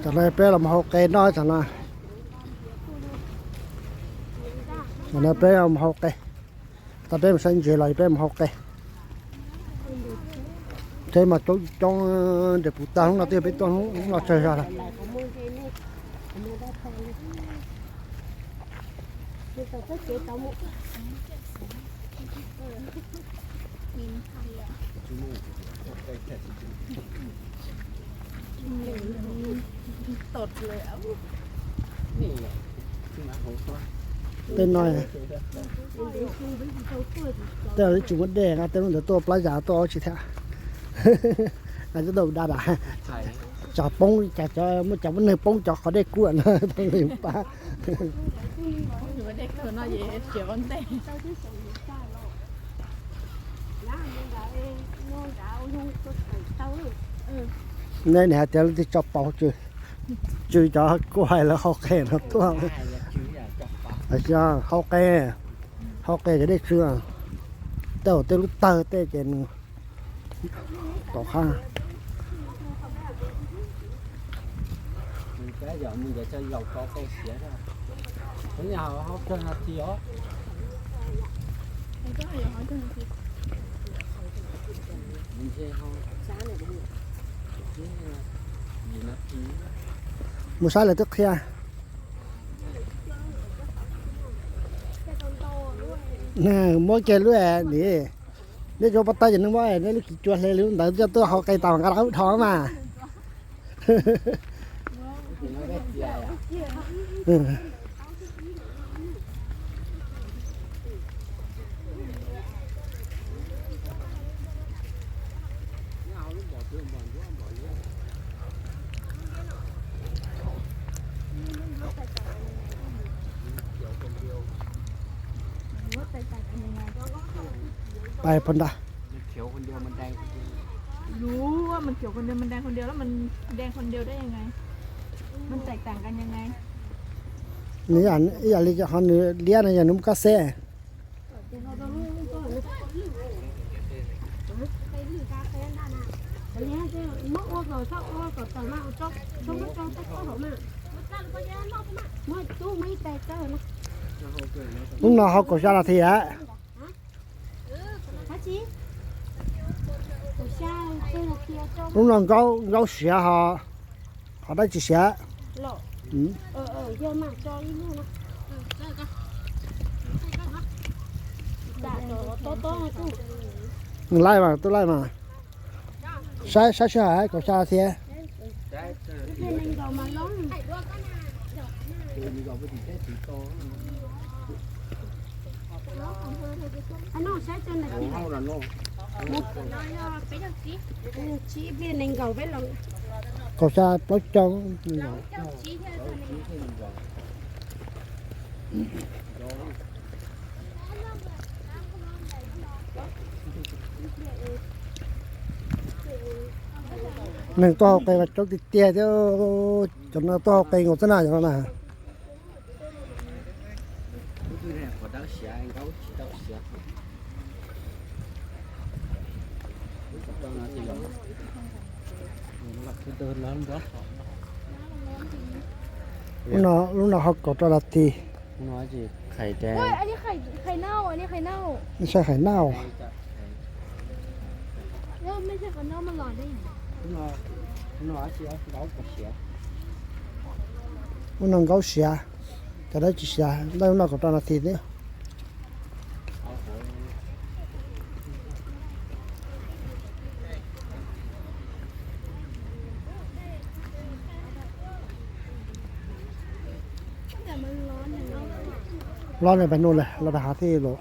Tam no peb los mus hau qe noj tam no. Tam no peb los mus hau qe. Tag peb mus saib ntses los peb mus hau qe. Tsheb mas coob coob, nres puv tag hnub no twb yog peb tuaj hnub no tsawg zog lawm. Tej no, tej no tsis muaj dej no, tej lub ntawd tuaj plab zas tuaj ua tsi thiab. Cov dej da da, cov poob, cov muaj cov muaj neeg poob cov qhov dej kuaj no pab. Nej nim hais tias leej twg tso pauv, tsw cov kuj hais lawv hau qe no tuaj. Hau qe, hau qe cov dej tsw, tej zaum tej lub tawg tej ces nws tom qab. Mus saib lawv twb qhia. Muab kiag lub nim, neb cov pov tawb ces neb muab neb lub kis cua hle li lub ntawd coj tuaj hau qe tau nqa rau dhos mas. Pais pov nrag. Ua, mình kiểu con đường mình đang con đường đó, mình đang con đường đấyยังไง? Mình tẹt tàngกันยังไง? Nws ib yam li ho nws liab no yog nws muaj kab xeb. Lub no hau kaum xya nas this a. Lub no nkaub siav ho, qhov dawb tsis siav. Laij mas, tub laij mas. Saib, saib sij hawm kaum xya thiab. Kaum xya plaub caug. Neeg tuaj hau qe mas coob tiag tiag thiab. Cov no tuaj hau qe nkaus xwb na cov no na. Lub no hau kaum rau nas this. Saib qhais naj. Lub no nkaub siav, cov dawb tsis siav, lub no kaum rau nas this xwb. Los nws pais nug lawm, los pais hav thiab los.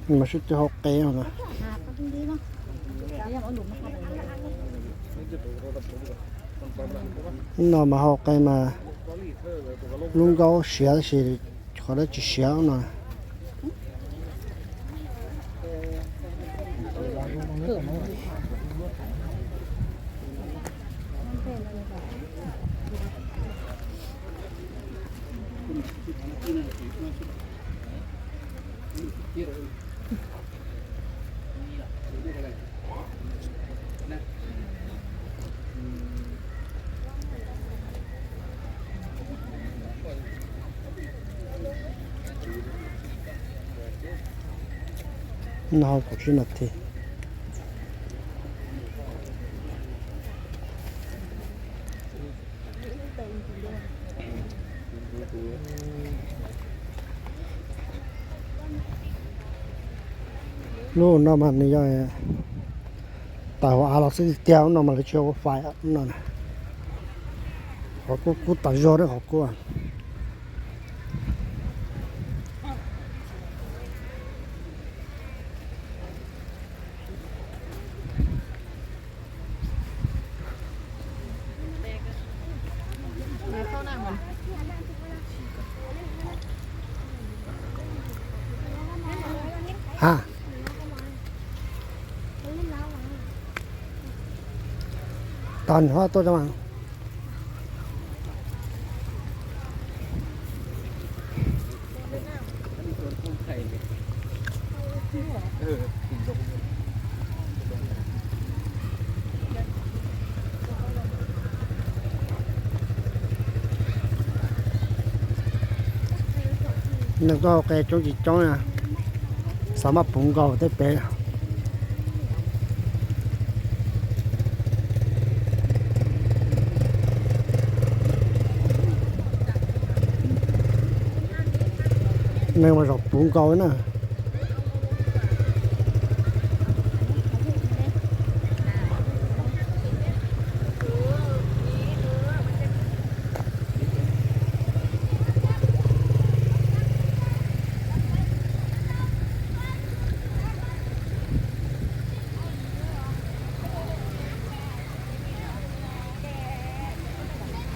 Mas sib tw hau qe no. No mas hau qe mas lub nkaub siav tab sis qhov dab tsi siav no. No hau kaum tsib nas this. Lub no mas nws yog tawm hauv av los xwb tiag tiag, lub no mas lawv tsis ua fais no. Qhov kub kub tas zog na, qhov kub. Ha, tag nrho tuaj tso mas. Neeg tuaj hau qe coob tsis coob, xav maj puv nkaus tej pem. Neeg mas zaum puv nkaus na.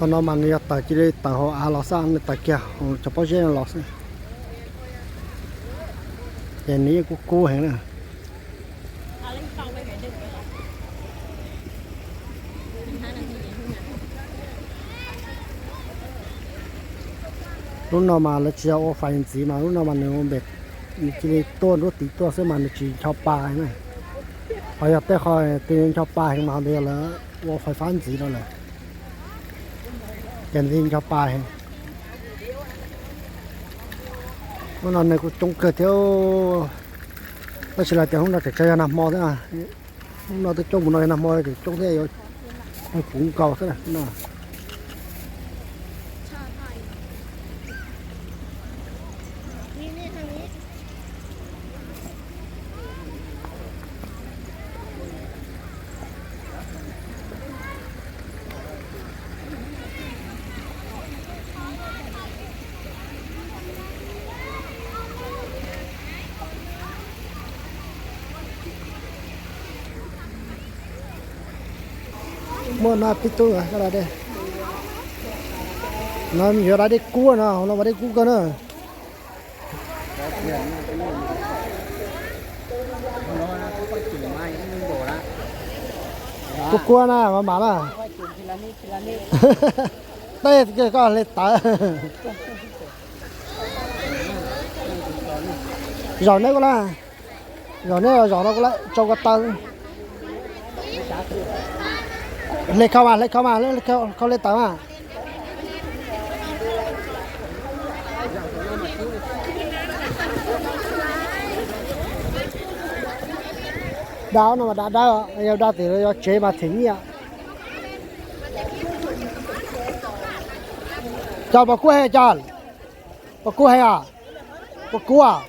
Qhov no mas nws yog tawm cia li tawm hauv av los xwb, nws tawm kiag hauv cov pob zeb no los xwb. Ces nws yeej kub kub heev na. Lub no mas lawv tsis yog ua fais ntxiv mas lub no mas nws ua npe, nws cia li tuaj nruab tiv tuaj xwb mas nws tsis ncho pa na. Ho yog tej qho twg ncho pa heev mas ho ntawd yog lawv ua fais fab ntxiv rau lawm, ces nws thiaj ncho pa heev. Hnub no neeg kuj coob kawg thiab, tab sis lawv tias hnub no tseem tshuav yog nag hmo thiab. Hnub no twb coob mus no, yog nag hmo tseem coob thiab, yuav puv nkaus xwb no. Muaj no pib tub, no yuav da dej kub no, hauv no mas dej kub kawg na. Kub kub na, mas mam na. Tej koj hle tawv. Zaum neb kuj na, zaum neb zaum no kuj tsau ko taw. Hle khau mas, hle khau mas, hle khau hle tawv mas. Da no mas da dawb, yog da tim yog tsev mas them nyiaj. Cov puas kub heev cov? Puas kub heev os? Puas kub os?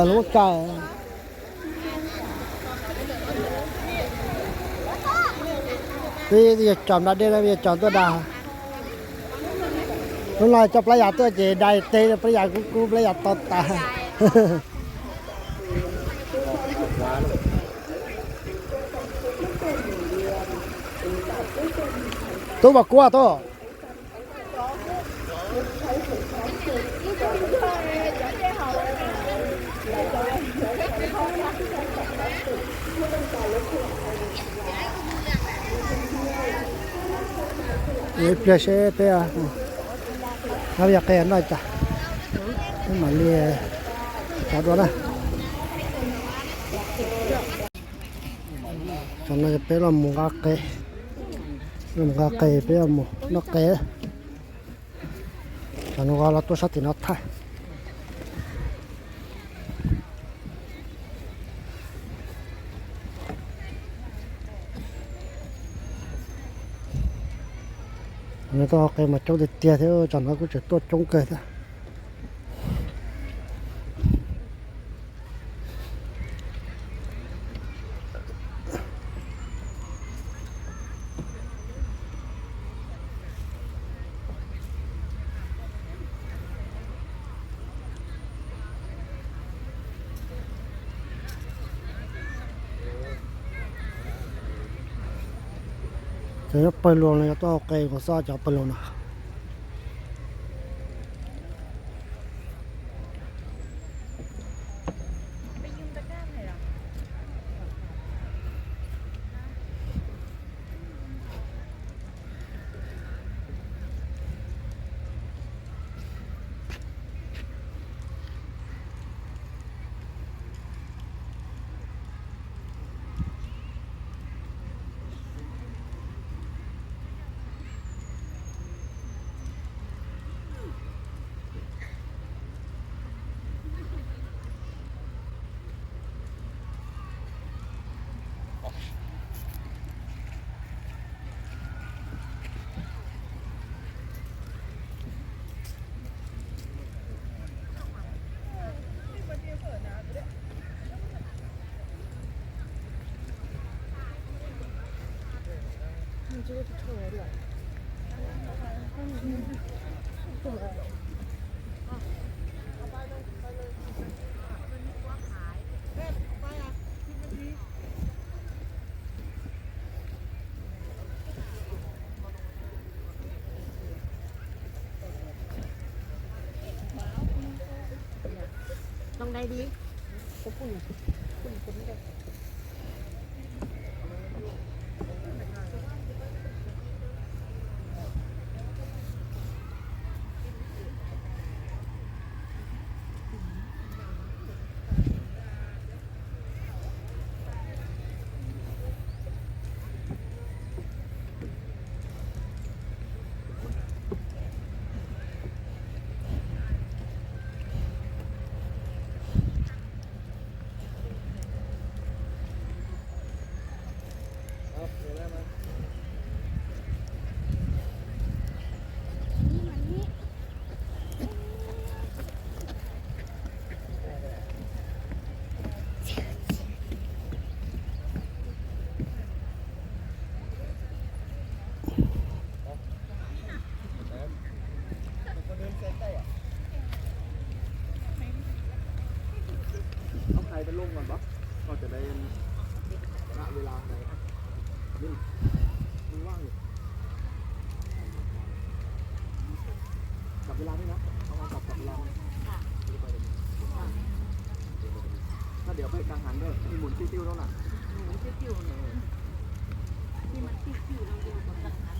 Lub kaw. Twb yog cov da dej no, yog cov tuaj da. Hnub no coj plab yas tuaj ces da teg, plab yas kub kub, plab yas to tas. Tub vas kuv tub. Ib pliag seb peb, no yog qe noj cas, peb mam li sov dua na. Tam no yog peb los mus nqa qe, los mus nqa qe, peb los mus noj qe. Tam no los tuaj sab tim no thaij. Nws tuaj hau qe mas coob tiag tiag thiab, tsam no kuj tseem tuaj coob kawg thiab. Cov nyob pawg lug no yog tuaj hau qe nkaus xwb, cov pawg lug no. Ông thầy bên luôn rồi bác. Con từ đây ngại về làm này. Mình, mình ngoan nhỉ? Cặp về làm đi đó. Không ăn cặp, cặp về làm đi. Sao để phải căng thẳng thôi. Mình muốn tiêu tiêu đó là. Mình muốn tiêu tiêu này. Nhưng mà tiêu tiêu đâu, tiêu còn căng thẳng.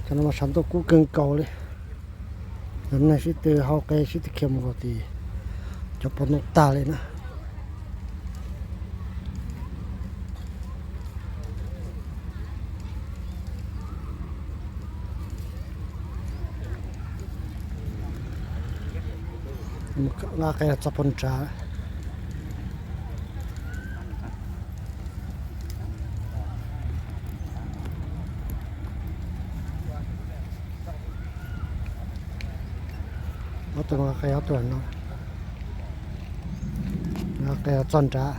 Cov no mas sawv tuaj kub kawg nkaus li. Cov neeg sib tw hau qe sib tw khiav mus kom tim cov pov ntoo tag li na. Nqa qe txog pov ntsag. Ob tug nqa qe, ob tug no nqa qe txog nrad.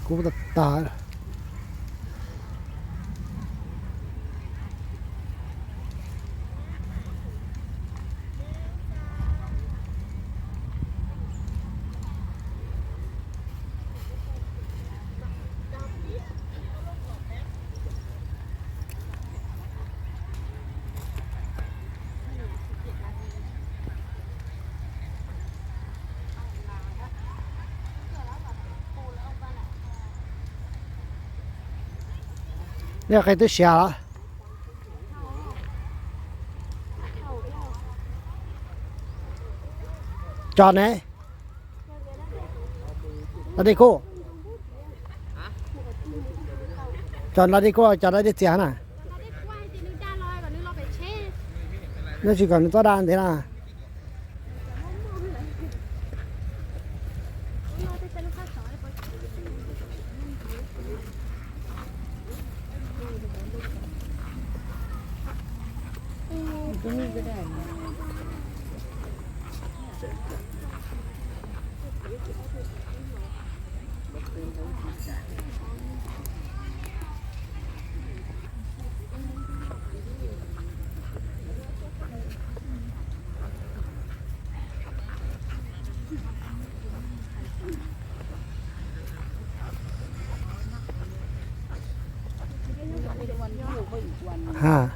Kub tag tag. Nej qe twb siav los? Tso ne. Los dej kuj. Tso los dej kuj, tso los dej txias na. Nyob tsis kom nws txob da ntev na. Ha.